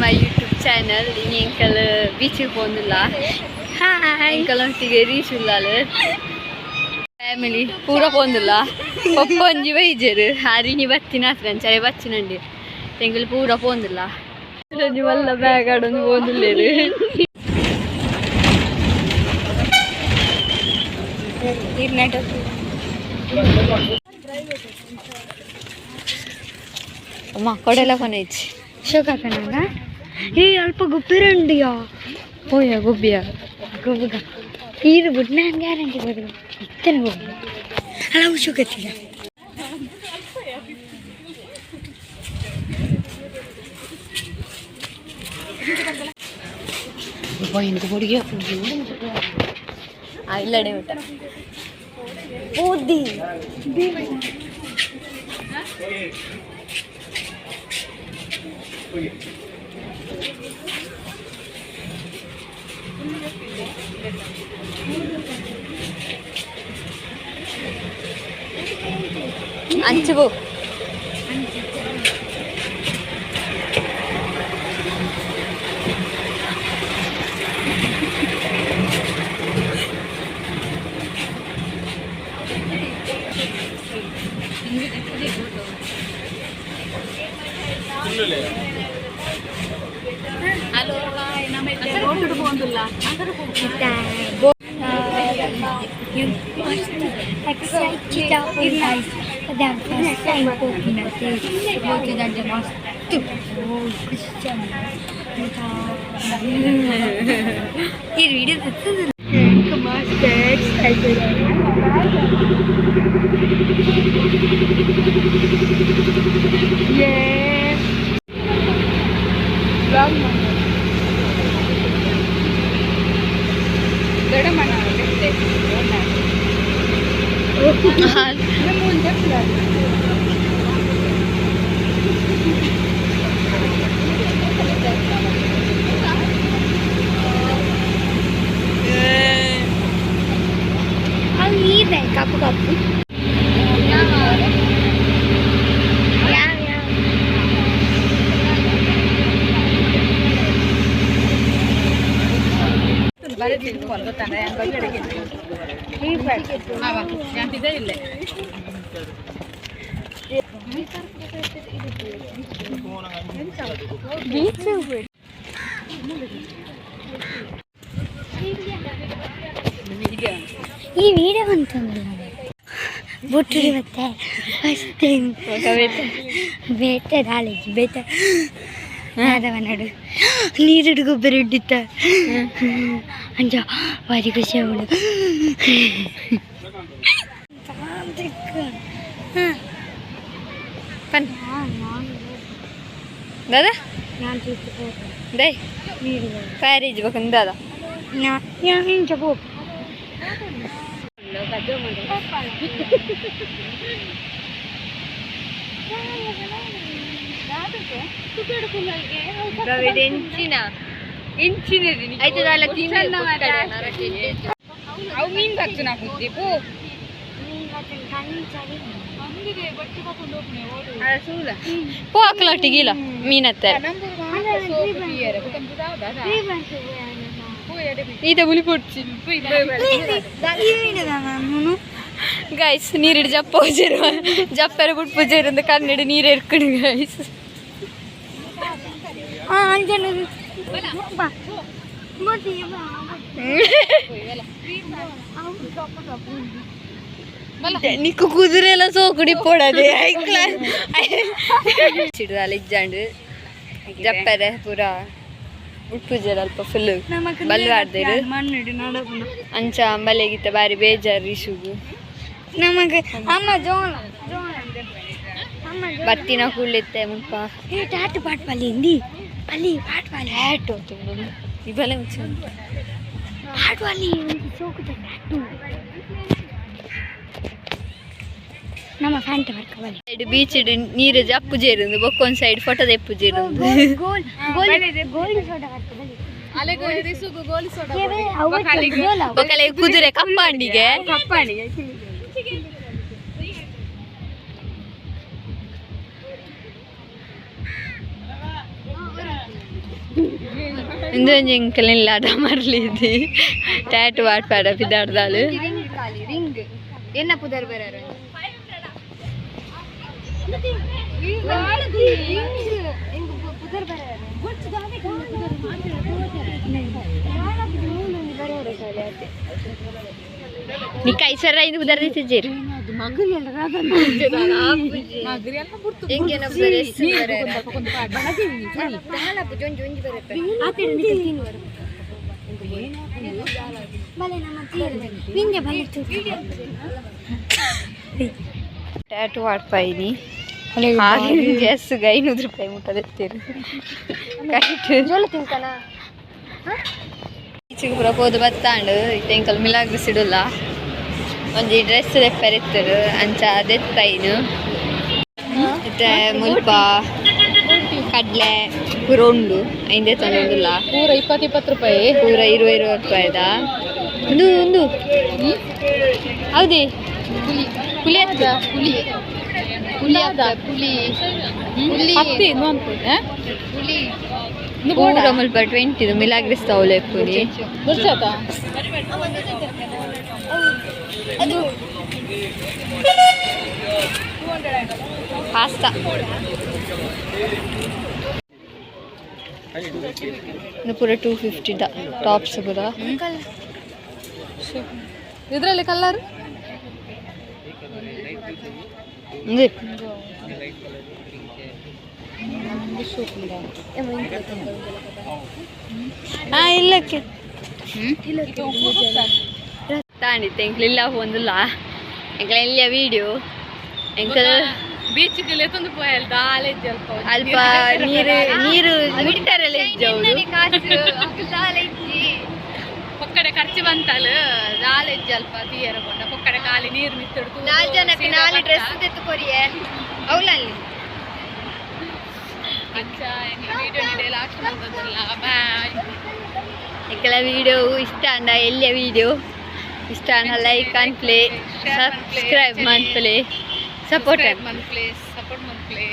My YouTube channel. ಇನಿ ಎಂಕಲ್ ಬೀಚಿಗೆ ಪೋಂದುಲ್ಲ. ಎಂಕಲ್ ಒಟ್ಟಿಗೆ ರೀಶ್ ಉಲ್ಲಾಲ್, ಫ್ಯಾಮಿಲಿ ಪೂರ ಪೋಂದುಲ್ಲ. ಪಪ್ಪ ಒಂಜಿ ಬೈಜೆರ್, ಹಾರಿನಿ ಬತ್ತಿನ ಅಂಚನೆ ಬಚ್ಚಿನಂಡಿ. ಎಂಕಲ್ ಪೂರ ಪೋಂದುಲ್ಲ. ಒಂಜಿ ಮಲ್ಲ ಬ್ಯಾಗ್ ಆಡೊಂದು ಪೋಂದುಲ್ಲೇರು. ಅಮ್ಮ ಕೊಡೆಲ್ಲ ಕೊನೆಚ್ಚಿ. ಶೋಕಾಕನಾಗ ಏ ಅಲ್ಪ ಗುಪ್ಪಿರಂಡಿಯಾ. ಪೋಯ ಗುಬ್ಬಿಯ. ಗುಬ್ಬಗ ಈರು ಬಿಟ್ಟು ನಾನು ಗ್ಯಾರಂಟಿ ಬದ್ರು ಇತ್ತನೆ ಗುಬ್ಬಿ ಅಲ್ಲ ಶೋಕತ್ತಿಲ್ಲ. ಇಲ್ಲಡೆ ಊಟ. ಓದಿ. ಅಂಚು ಬೋ. ಎಕ್ಸೈಟೆಡ್. ಫಸ್ಟ್ ಟೈಮ್ ಹೋಗಿನತ್ತೆ ಹೋಗಿದಂತೆ ಮಸ್ತ್ ಕ್ರಿಶ್ಚಿಯನ್ ಈ ವಿಡಿಯೋ. ಮಸ್ತ್ ಎಕ್ಸೈಟೆಡ್. ಅಲ್ಲಿ ನೀರಿದೆ, ಕಪ್ಪು ಕಪ್ಪು. ಯಾವ ಯಾವ? ಈ ವಿಡಿಯೋ ಅಂತಂದ್ರೆ ಬುಟ್ಟುಡಿ ಮತ್ತೆ ಫಸ್ಟ್ ಟೈಮ್ ಬೇಟೆ ದಾಳಿಜಿ ಬೇಟೆ ಆದವ ನಡು ನೀರುಡು ಗೊಬ್ಬರ ಇಡ್ಡಿತ್ತ ಅಂಚ ಭಾರಿ ಖುಷಿ ಅವಳು. ಪನ್ ದಾದಾ. ನಾನು ದೈ. ನೀರು. ಪ್ಯಾರೇಜ್ ಬಕಂದ ದಾದಾ. ನಾನು ಇಂಚ ಪೋಪು. ಎಂಚಿನ ಇಂಚಿನ ಆಯ್ತದಲ್ಲ. ಅವು ಮೀನ್ ಬಚ್ಚುನ ಬುದ್ಧಿ ಪೂ. ಪೋ ಅಕ್ಲೊಟ್ಟಿಗೆ ಮೀನತ್ತಾರೆ. ಈತ ಬುಲಿ ಪೊಡ್ಚಿ. ಗೈಸ್, ನೀರಿಡು ಜಪ್ಪ ಪೂಜೆರು ಜಪ್ಪರ ಬುಟ್ ಪೂಜೆರು ಕನ್ನಡ ನೀರು ಎರ್ಕಣು ಗೈಸ್. ನಿಕ್ಕು ಕುದುರೆ ಎಲ್ಲ ಸೋಕುಡಿ ಪೋಡದೆ ಚಿಡ್ದಾಲ ಇಜ್ಜಾಂಡು ಜಪ್ಪರೆ ಪೂರ ಉಟ್ಪುಜೆರ್ ಅಲ್ಪ ಫುಲ್ ಬಲ್ವಾರ್ದೇರು. ಅಂಚ ಅಂಬಲೆಗಿತ್ತ ಬಾರಿ ಬೇಜಾರು ಇಸುಗು. ನಮಗೆ ಅಮ್ಮ ಜೋಳ ಅಮ್ಮ. ಬತ್ತಿನ ಕುಳ್ಳಿತ್ತೆ ಮುಲ್ಪ. ಏ ಟಾಟು ಪಾಟ್ ಪಲ್ಲಿ ಹಿಂದಿ ಪಲ್ಲಿ ಪಾಟ್ ಪಲ್ಲಿ. ಹ್ಯಾಟ್ ಇಬಲೆ ಮುಚ್ಚ. ಪಾಟ್ ಪಲ್ಲಿ ಸೋಕುದ ಟಾಟು ನಮ್ಮ ಫ್ಯಾಂಟ್ ವರ್ಕ್ ಬಲ್ಲಿ. ಸೈಡ್ ಬೀಚ್ ನೀರು ಜಪ್ಪು ಜೇರುಂದು, ಬೊಕ್ಕೊಂದ್ ಸೈಡ್ ಫೋಟೋ ತೆಪ್ಪು ಜೇರುಂದು. ಗೋಲ್ ಗೋಲ್ ಗೋಲ್ ಸೋಡಾ ವರ್ಕ್ ಬಲ್ಲಿ. ಬೊಕಲೆ ಕುದುರೆ ಕಪ್ಪಾಂಡಿಗೆ. ಇಂದೊಂಜಿ ಎಂಕಲ್ ಇಲ್ಲದ ಮರ್ಲಿದಿ ಟ್ಯಾಟು ಆಡ್ಪಾಡ ಪಿದಾಡ್ದಾಲು. ರಿಂಗ್ ಖಾಲಿ ರಿಂಗ್ ಎನ್ನ ಪುದರ್ ಬರಾರ. ಪುದರ್ ಬರಾರ. ನಿಕ್ಕ ಐಶ್ವರ್ಯ ಇಂದು ಪುದರ್ ದಿತ್ತಿಜ್ಜೇರು. ಎಂಕೆನ ಪುದರ್ ಎಸ್ ಬರಾರ. ಒಂಜಿ ಒಂಜಿ ಬರತ್ತೆ. ಟ್ಯಾಟು ಆಡ್ಪಾಯಿನಿ ಎಸ್ 500 ರೂಪಾಯಿ ಮುಟ್ಟ ದೆತ್ತೀರು ಕರೆಕ್ಟ್. ತಿಂತಾನ. ಈಚೆಗೆ ಪೂರ ಪೋದು ಬತ್ತಾಂಡು. ಇತ್ತೆ ಎಂಕಲ್ ಮಿಲಾಗ್ರಿಸ್ ಇಡುಲ್ಲ ಒಂಜಿ ಡ್ರೆಸ್ ದೆಪ್ಪರಿತ್ತರು, ಅಂಚ ದೆತ್ತೈನು. ಇತ್ತೆ ಮುಲ್ಪ ಕಡ್ಲೆ ಪೂರ ಉಂಡು, ಐಂದೆ ತಂದೊಂದುಲ್ಲ. ಪೂರ 20 20 ರೂಪಾಯಿ. ಪೂರ 20 20 ರೂಪಾಯಿದ. ಒಂದು ಒಂದು ಹೌದೇ, ಪುಲಿ ಅತ್ತ, ಪುಲಿ ಪುಲಿ ಅತ್ತ, ಪುಲಿ ಪುಲಿ. ಹತ್ತಿ ಅನ್ಕೊಂಡೆ. ಪುಲಿ ಪೂರ ಮುಲ್ಪ 20 ಮಿಲಾಗ್ರಿಸ್ ತೌಲೆ ಪುರಿ. ಬರ್ಸಾತ. ಪಾಸ್ತಾ ಇದು ಪೂರ 250 ಟಾಪ್ಸ್ ಪೂರ. ಇದರಲ್ಲಿ ಕಲರ್. ఉంది. ಇಲ್ಲಕ್ಕೆ ತಾಂಡಿತ್ತೆ. ಎಂಕ್ಲು ಇಲ್ಲ ಒಂದುಲ್ಲ ಎಂಕ್ಲ ಎಲ್ಲಿಯ ವೀಡಿಯೋ ಎಂಕಲ್. ಬೀಚ್ ಎತ್ತೊಂದು ಪೋಯಲ್ ದಾಲೆ ಅಲ್ಪ. ಅಲ್ಪ ನೀರು ನೀರು ಮುಟ್ಟಾರಲ್ಲ ಇಜ್ಜವ್ರು. ಪೊಕ್ಕಡೆ ಖರ್ಚು ಬಂತಲ್ಲ, ದಾಲೆ ಅಲ್ಪ ತೀಯರ ಕೊಂಡ ಪೊಕ್ಕಡೆ ಖಾಲಿ ನೀರು ಮಿತ್ತುಡ್ತು. ನಾಲ್ ಜನಕ್ಕೆ ನಾಲ್ ಡ್ರೆಸ್ ತೆತ್ತು ಕೊರಿಯೆ ಅವಳಲ್ಲಿ. ಅಂಚ ವಿಡಿಯೋ ಲಾಸ್ಟ್ ಬಂದಲ್ಲ, ಬಾಯ್. ಎಂಕಲ ವಿಡಿಯೋ ಇಷ್ಟ ಅಂಡ, ಎಲ್ಲಿಯ ವಿಡಿಯೋ ಇಷ್ಟ ಅಂಡ ಲೈಕ್ ಅನ್ಪ್ಲೆ, ಸಬ್ಸ್ಕ್ರೈಬ್ ಮನ್ಪ್ಲೆ, ಸಪೋರ್ಟ್. ಮನ್ಪ್ಲೆ, ಸಪೋರ್ಟ್ ಮನ್ಪ್ಲೆ.